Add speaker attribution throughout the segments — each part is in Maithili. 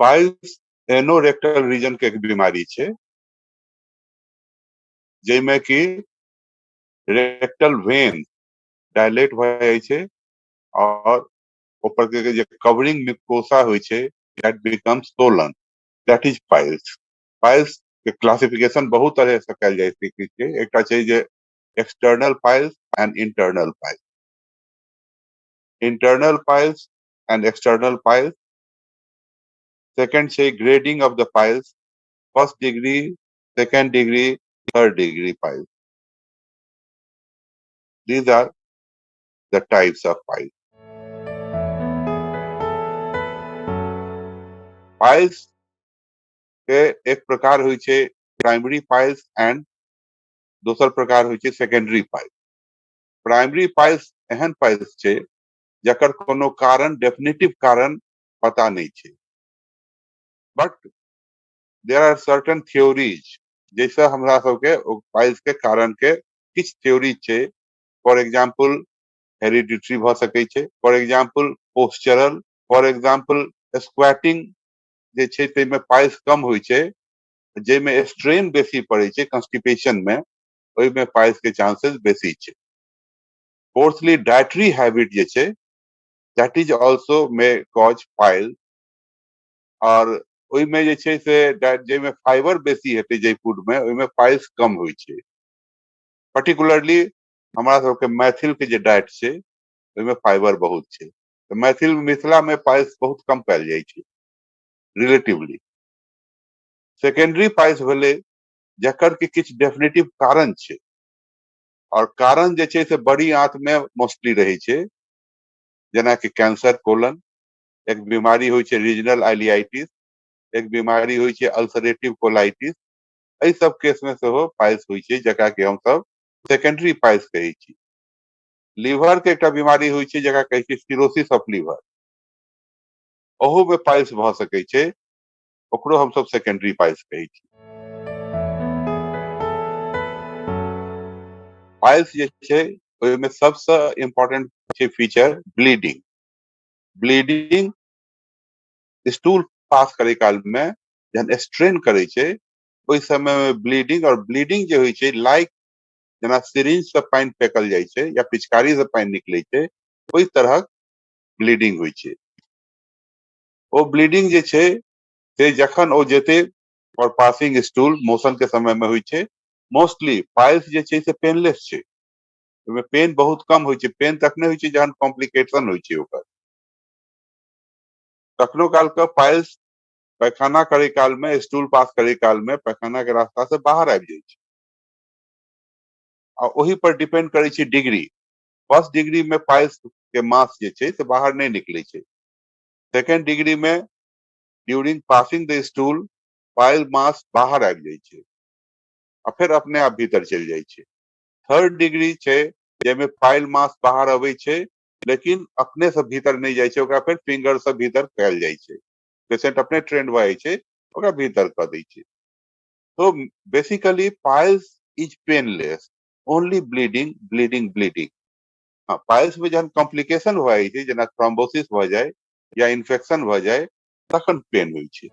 Speaker 1: पाइल्स एनोरेक्टल रीजन के एक बीमारी छै, जाहिमे कि रेक्टल वेन डायलेट भऽ जाइ छै और ओकर के जे कवरिंग म्यूकोसा होइ छै that becomes swollen, that is piles. Piles के क्लासिफिकेशन बहुत तरह से कयल जा सकै छै। एकटा छै जे external piles and internal piles. Internal piles and external piles. Second छै grading of the piles, first degree, second degree, third degree piles. These are the types of piles. Piles के एक प्रकार होइ छै प्राइमरी पाइल्स एंड दोसर प्रकार होइ छै सेकेंडरी पाइल्स। प्राइमरी पाइल्स एहन पाइल्स छै जकर कोनो कारण, डेफिनेटिव कारण पता नहि छै, but there are certain theories जाहिसँ हमरा सबके ओ पाइल्स के कारण के किछु थ्योरी छै। फॉर एग्जाम्पल हेरिडिटरी भऽ सकै छै, for example postural, for example squatting जे छै ताहिमे पाइल्स कम होइ छै, जाहिमे स्ट्रेन बेसी पड़ै छै कॉन्स्टिपेशन मे, ओहिमे पाइल्स के चांसेस बेसी छै। फोर्थली डाइटरी हैबिट जे छै that is also may cause pile, और ओहिमे जे छै से जाहिमे फाइबर बेसी हेतै जाहि फूड मे, ओहिमे पाइल्स कम होइ छै। पर्टिकुलरली हमरा सबके मैथिल के जे डाइट छै ओहिमे फाइबर बहुत छै, तऽ मैथिल मिथिला मे पाइल्स बहुत कम पायल जाइ छै रिलेटिवली। सेकेंडरी पाइल्स भेलै जकर कि किछु डेफिनेटिव कारण छै, और कारण जे छै से बड़ी आंत मे मोस्टली रहै छै, जेनाकि कैंसर कोलन, एक बीमारी होइ छै रीजनल आइलियाइटिस, एक बीमारी होइ छै अल्सरेटिव कोलाइटिस। एहि सब केस मे सेहो पाइल्स होइ छै, जकरा कि हमसब सेकेंडरी पाइल्स कहै छी। लीवर के एकटा बीमारी होइ छै जकरा कहै छी सिरोसिस ऑफ लीवर, ओहू मे पाइल्स भऽ सकै छै, ओकरो हमसब सेकेंडरी पाइल्स कहै छी। पाइल्स जे छै ओहिमे सबसँ इम्पोर्टेंट छै feature bleeding. Bleeding stool pass करै काल मे जहन स्ट्रेन करै छै ओहि समय मे ब्लीडिंग, और ब्लीडिंग जे होइ छै लाइक जेना सिरिंज से पानि फेकल जाइ छै या पिचकारी से पानि निकलै छै, ओहि तरहक ब्लीडिंग होइ छै। ओ ब्लीडिंग जे छै से जखन ओ जेतै फॉर पासिंग स्टूल मोशन के समय मे होइ छै। मोस्टली पाइल्स जे छै से पेनलेस छै, ओहिमे पेन बहुत कम होइ छै। पेन तखने होइ छै जहन कॉम्प्लिकेशन होइ छै ओकर। कखनो काल के पाइल्स पैखाना करे काल में, स्टूल पास करे काल में पैखाना के रास्ता से बाहर आबि जाइ छै, आ ओहि पर डिपेंड करै छै डिग्री। फर्स्ट डिग्री में पाइल्स के मास जे छै से बाहर नहि निकलै छै। सेकेंड डिग्री में during passing the stool pile mass बाहर आबि जाइ छै आ फेर अपने आप भीतर चलि जाइ छै। थर्ड डिग्री छै जाहिमे पाइल मास बाहर अबै छै लेकिन अपने से भीतर नहि जाइ छै, ओकरा फेर फिंगर से भीतर कयल जाइ छै। पेशेंट अपने ट्रेंड भऽ जाइ छै, ओकरा भीतर कऽ दै छै। तो basically piles is painless, only bleeding, bleeding, bleeding. हाँ, पाइल्स में जहन कॉम्प्लिकेशन भऽ जाइ छै, जेना थ्रोम्बोसिस भऽ जाय या इन्फेक्शन भऽ जाय, तखन पेन होइ छै।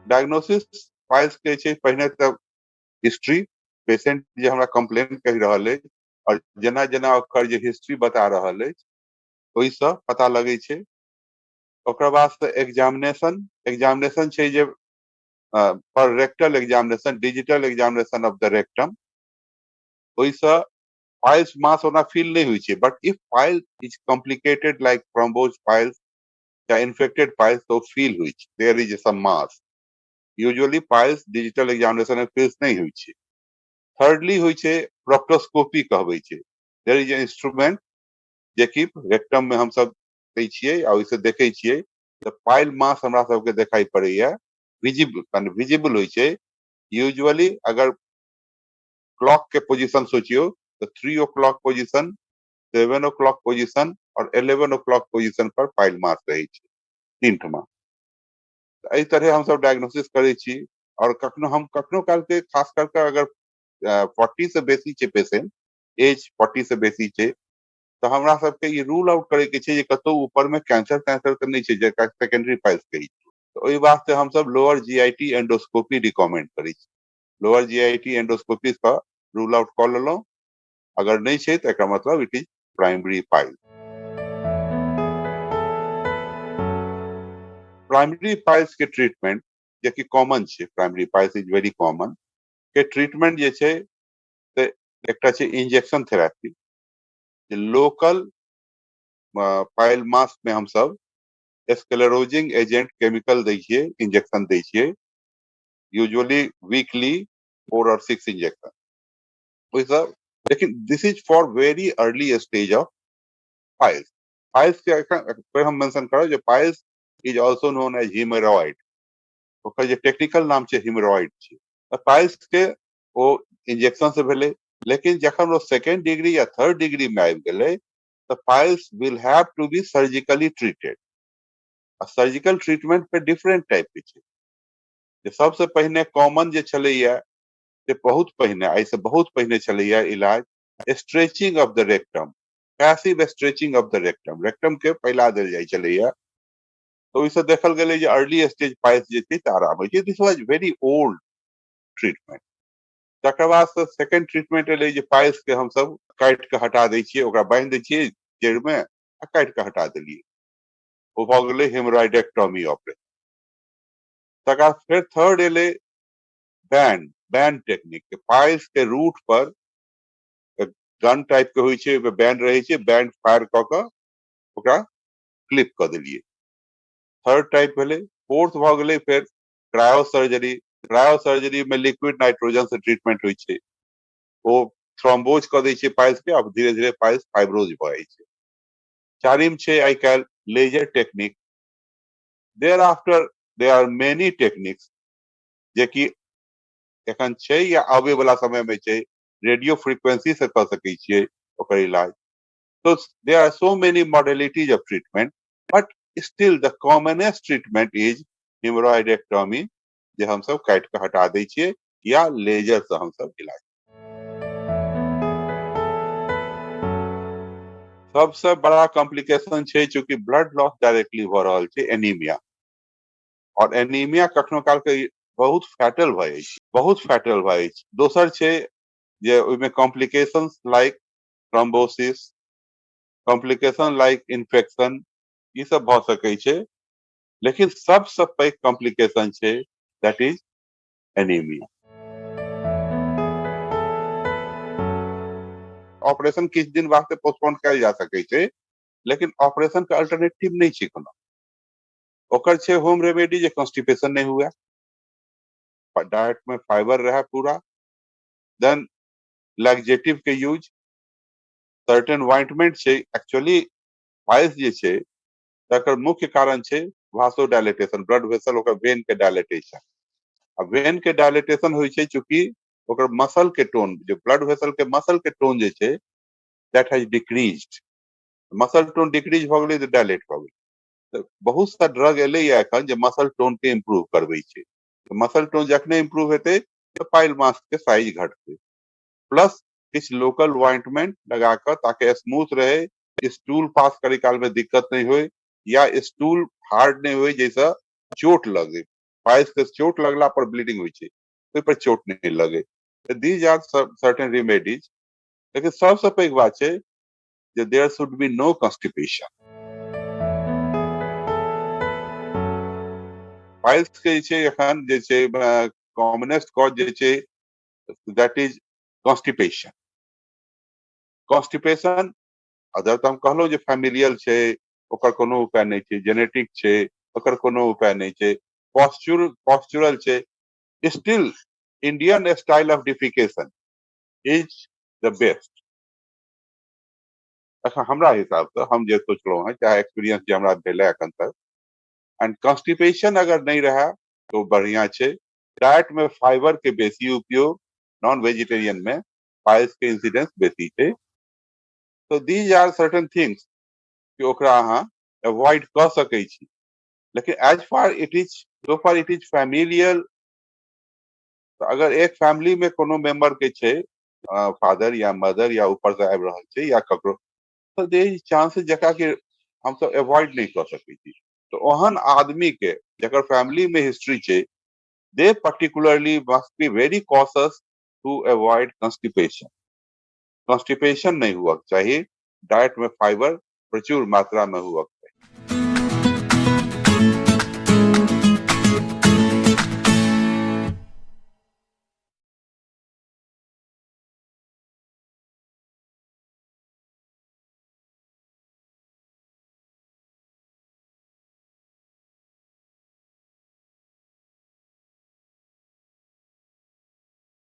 Speaker 1: डायग्नोसिस पाइल्स के छै पहिने तऽ हिस्ट्री, पेशेंट जे हमरा कंप्लेन कहि रहल अछि और जेना जेना ओकर जे हिस्ट्री बता रहल अछि ओहिसँ पता लगै छै। ओकर बाद से एग्जामिनेशन, एग्जामिनेशन छै जे per rectal examination, digital examination of the rectum, ओहिसँ पाइल्स मास ओना फील नहि होइ छै, but if pile is complicated like thrombose piles या इन्फेक्टेड पाइल्स तऽ ओ फील होइ छै, there is some mass. Usually piles digital examination may feel नहि होइ छै। थर्डली होइ छै प्रोक्टोस्कोपी कहबै छै, देयर is a instrument जेकि रेक्टम में हमसब दै छियै आ ओहिसँ देखै छियै तऽ पाइल मास हमरा सबके देखाइ पड़ैया, विजिबल, विजिबल होइ छै। यूजुअली अगर क्लॉक के पोजीशन सोचियौ तऽ 3 o'clock position, 7 o'clock position और 11 ओ क्लॉक पोजीशन पर पाइल मास रहै छै, तीन ठमा। एहि तरहे हमसब डायग्नोसिस करै छी। और कखनो हम कखनो काल के खास करके अगर 40 से बेसी छै पेशेंट, एज 40 से बेसी छै, तऽ हमरा सबके ई रूल आउट करे के छै जे कतौ ऊपर में कैंसर तैंसर तऽ नहि छै, जेकरा सेकेंडरी पाइल्स कहै छै। तऽ ओहि वास्ते हमसब lower GIT endoscopy recommend करै छी। लोअर जीआईटी एंडोस्कोपी सँ रूल आउट कऽ लेलहुँ, अगर नहि छै तऽ एकर मतलब it is primary pile. Primary piles के ट्रीटमेंट जे कि कॉमन छै, primary piles is very common के ट्रीटमेंट जे छै तऽ एकटा छै इंजेक्शन थेरेपी, जे लोकल पाइल मास में हमसब स्क्लेरोजिंग एजेंट केमिकल दै छियै, इंजेक्शन दै छियै, यूजुअली वीकली 4 और 6 इंजेक्शन ओहिसँ। लेकिन this is for very early stage of piles. Piles के एखन फेर हम मेंशन करब जे piles is also known as haemorrhoid, ओकर जे टेक्निकल नाम छै हिमरॉइड छै। तऽ पाइल्स के ओ इंजेक्शन से भेलै, लेकिन जखन ओ सेकेंड डिग्री या थर्ड डिग्री में आबि गेलै तऽ piles will have to be surgically treated. आ सर्जिकल ट्रीटमेंट पे डिफरेंट टाइप के छै। जे सबसे पहिने कॉमन जे छलैया, से बहुत पहिने, आइ से बहुत पहिने छलैया इलाज stretching of the rectum, passive stretching of the rectum, rectum के फैला देल जाइ छलैया। तऽ ओहिसँ देखल गेलै जे अर्ली स्टेज पाइल्स जे छै तऽ आराम होइ छै। This was very old treatment. तकर बाद से सेकेंड ट्रीटमेंट एलै जे पाइल्स के हमसब काटि कऽ हटा दै छियै, ओकरा बान्हि दै छियै जड़ि मे आ काटि कऽ हटा देलियै, ओ भऽ गेलै हेमोराइडेक्टोमी ऑपरेशन। तकर बाद फेर थर्ड एलै बैंड, बैंड टेक्निक के पाइल्स के रूट पर गन टाइप के होइ छै, ओहिमे बैंड रहै छै, बैंड फायर कऽ कऽ ओकरा क्लिप कऽ देलियै, थर्ड टाइप भेलै। फोर्थ भऽ गेलै फेर क्रायो सर्जरी। क्रायो सर्जरी में लिक्विड नाइट्रोजन से ट्रीटमेंट होइ छै, ओ थ्रोम्बोज कऽ दै छै पाइल्स के, आब धीरे धीरे पाइल्स फाइब्रोज भऽ जाइ छै। चारिम छै आइ काल्हि laser technique. There after there are many techniques जेकि एखन छै या आबे वाला समय में छै। रेडियो फ्रिक्वेंसी से कऽ सकै छियै ओकर इलाज। तो there are so many modalities of treatment, but still the commonest treatment is haemorrhoidectomy, जे हमसब काटि कऽ हटा दै छियै या लेजर से हमसब इलाज। सबसे बड़ा कॉम्प्लिकेशन छै चूंकि ब्लड लॉस डायरेक्टली भऽ रहल छै, एनीमिया। और एनीमिया कखनो काल के बहुत फैटल भऽ जाइ छै, बहुत फैटल भऽ जाइ छै। दोसर छै जे ओहिमे complications like thrombosis, complication like infection, ई सब भऽ सकै छै। लेकिन सबसँ पैघ कॉम्प्लिकेशन छै that is anaemia. Operation किछु दिन वास्ते पोस्टपोन कयल जा सकै छै, लेकिन ऑपरेशन के अल्टरनेटिव नहि छै कोनो। ओकर छै होम रेमेडी जे कॉन्स्टिपेशन नहि हुए, डाइट में फाइबर रहे पूरा, देन लैक्सेटिव के यूज, सर्टेन ऑइंटमेंट छै। एक्चुअली पाइल्स जे छै तकर मुख्य कारण छै वासोडायलेटेशन, ब्लड वेसल ओकर when के डायलेटेशन। आ when के डायलेटेशन होइ छै चूंकि ओकर मसल के टोन, जे ब्लड वेसल के मसल के टोन जे छै that has decreased, muscle tone decrease भऽ गेलै तऽ डायलेट भऽ गेलै। तऽ बहुत सा ड्रग एलैया एखन जे मसल टोन के इम्प्रूव करबै छै। मसल टोन जखने इम्प्रूव हेतै तऽ पाइल मास के साइज घटतै। प्लस किछु लोकल ऑइंटमेंट लगा कऽ ताकि स्मूथ रहे, स्टूल पास करे काल में दिक्कत नहीं होय या स्टूल हार्ड नहीं होय जैसे चोट लगे, पाइल्स के चोट लगला पर ब्लीडिंग होइ छै, ओहि पर चोट नहीं लगे। These are certain remedies. लेकिन सबसे पैघ बात छै जे there should be no constipation. Piles के जे छै एखन जे छै कॉमनेस्ट कॉज जे छै that is constipation. Constipation other तऽ हम कहलहुँ जे फैमिलियल छै, ओकर कोनो उपाय नहि छै, जेनेटिक छै, ओकर कोनो उपाय नहि छै, पॉस्चुरल छै, still Indian style of defecation is the best. एखन हमरा हिसाबसँ हम जे सोचलहुँ हेँ, चाहे एक्सपीरियंस जे हमरा भेलै एखन तक, एंड कॉन्स्टिपेशन अगर नहि रहए तो बढ़िया छै। डाइट में फाइबर के बेसी उपयोग, नॉन वेजिटेरियन में पाइल्स के इंसिडेंस बेसी छै। तो these are certain things कि ओकरा अहाँ अवॉइड कऽ सकै छी। लेकिन as far it is, so far it is familial, तऽ अगर एक फैमिली में कोनो मेंबर के छै, फादर या मदर या ऊपर से आबि रहल छै या ककरो, तऽ देर चांसेस जकरा कि हमसब एवॉइड नहि कऽ सकै छी। तऽ ओहन आदमी के जकर फैमिली में हिस्ट्री छै, they particularly must be very cautious to avoid constipation. Constipation नहि हुअ चाही, डाइट में फाइबर प्रचुर मात्रा में हुअ